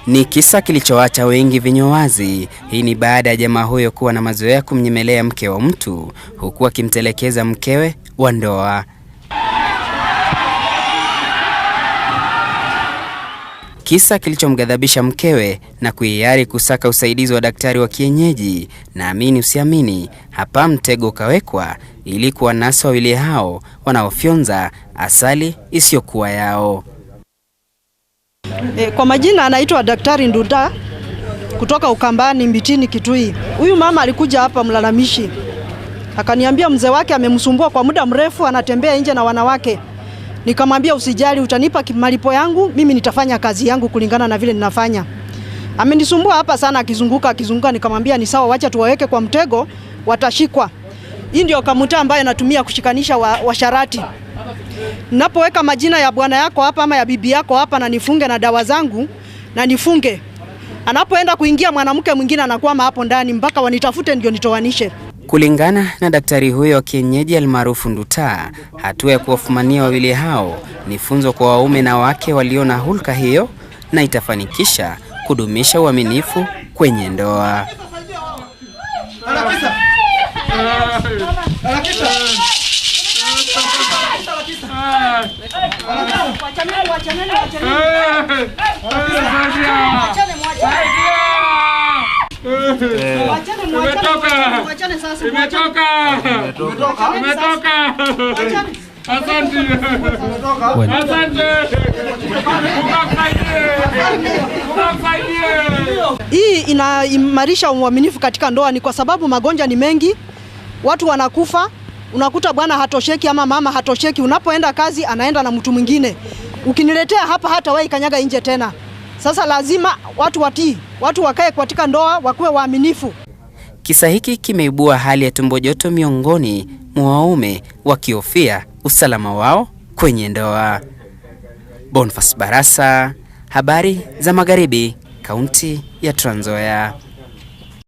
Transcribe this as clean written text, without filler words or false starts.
Ni kisa kilichoacha wengi vinywa wazi. Hii ni baada ya jamaa huyo kuwa na mazoea kumnyemelea mke wa mtu huku akimtelekeza mkewe wa ndoa. Kisa kilichomghadhabisha mkewe na kuhiari kusaka usaidizi wa daktari wa kienyeji. Na amini usiamini, hapa mtego ukawekwa ili kuwanasa wawili hao wanaofyonza asali isiyokuwa yao. Kwa majina anaitwa Daktari Nduta kutoka Ukambani Mbitini Kitui. Huyu mama alikuja hapa mlalamishi, akaniambia mzee wake amemsumbua kwa muda mrefu, anatembea nje na wanawake. Nikamwambia usijali, utanipa malipo yangu, mimi nitafanya kazi yangu kulingana na vile ninafanya. Amenisumbua hapa sana akizunguka akizunguka, nikamwambia ni sawa, wacha tuwaweke kwa mtego, watashikwa. Hii ndio kamuta ambayo natumia kushikanisha washarati. Ninapoweka majina ya bwana yako hapa ama ya bibi yako hapa na nifunge na dawa zangu na nifunge. Anapoenda kuingia mwanamke mwingine anakwama hapo ndani mpaka wanitafute ndio nitoanishe. Kulingana na daktari huyo wa kienyeji almaarufu Nduta, hatua ya kuwafumania wawili hao ni funzo kwa waume na wake walio na hulka hiyo na itafanikisha kudumisha uaminifu kwenye ndoa. Hii inaimarisha uaminifu katika ndoa, ni kwa sababu magonjwa ni mengi, watu wanakufa. Unakuta bwana hatosheki ama mama hatosheki, unapoenda kazi anaenda na mtu mwingine. Ukiniletea hapa hata wewe kanyaga nje tena. Sasa lazima watu watii, watu wakae katika ndoa, wakuwe waaminifu. Kisa hiki kimeibua hali ya tumbo joto miongoni mwa waume wakihofia usalama wao kwenye ndoa. Bonfas Barasa, habari za Magharibi, kaunti ya Trans Nzoia.